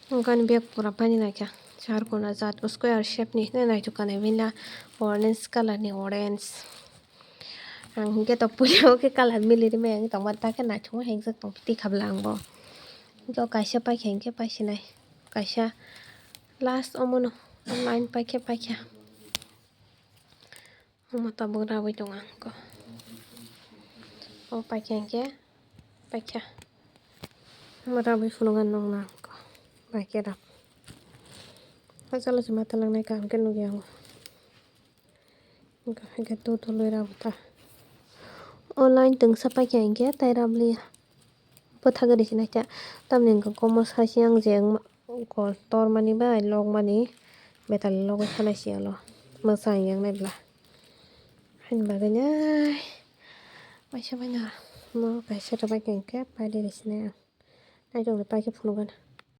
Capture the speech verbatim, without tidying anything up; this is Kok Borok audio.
Wngkha ni bag pura paini naikha. Charkona jat square shape ni hinwi naithok kanwi bini la orange colour ni orange. Ang hinkhe to puila o khe colour mili rimai ang tongma ta khe naithok ma hingjak tong twi khabla ang bo. Hinkhe o kaisa paikha hinkhe paisinai. Kaisa last omono line paikhe paikha. Omo tabuk rabwi tongo ang kho. O paikha hinkhe paikha. Omo rabwi phunukha nokna ang kho. Paikhe rab. O chalo se ma talangnai kaham khe nukya ang. Hinkhe tu tului rab ta. O line tungsa paikha hinkhe tai rabliya. Bwthagwi risi naikha. Tamni hwnkhe komo saisi ang je wngma, kol tormani bai lokmani betali logwi sanai siyalo. Mwsa ang yang nai bwla. Haini bagwi nai waisa bai no mo kaisa rwbaikha hinkhe paide risi nai ang. Naitokni paikhe phunukgana.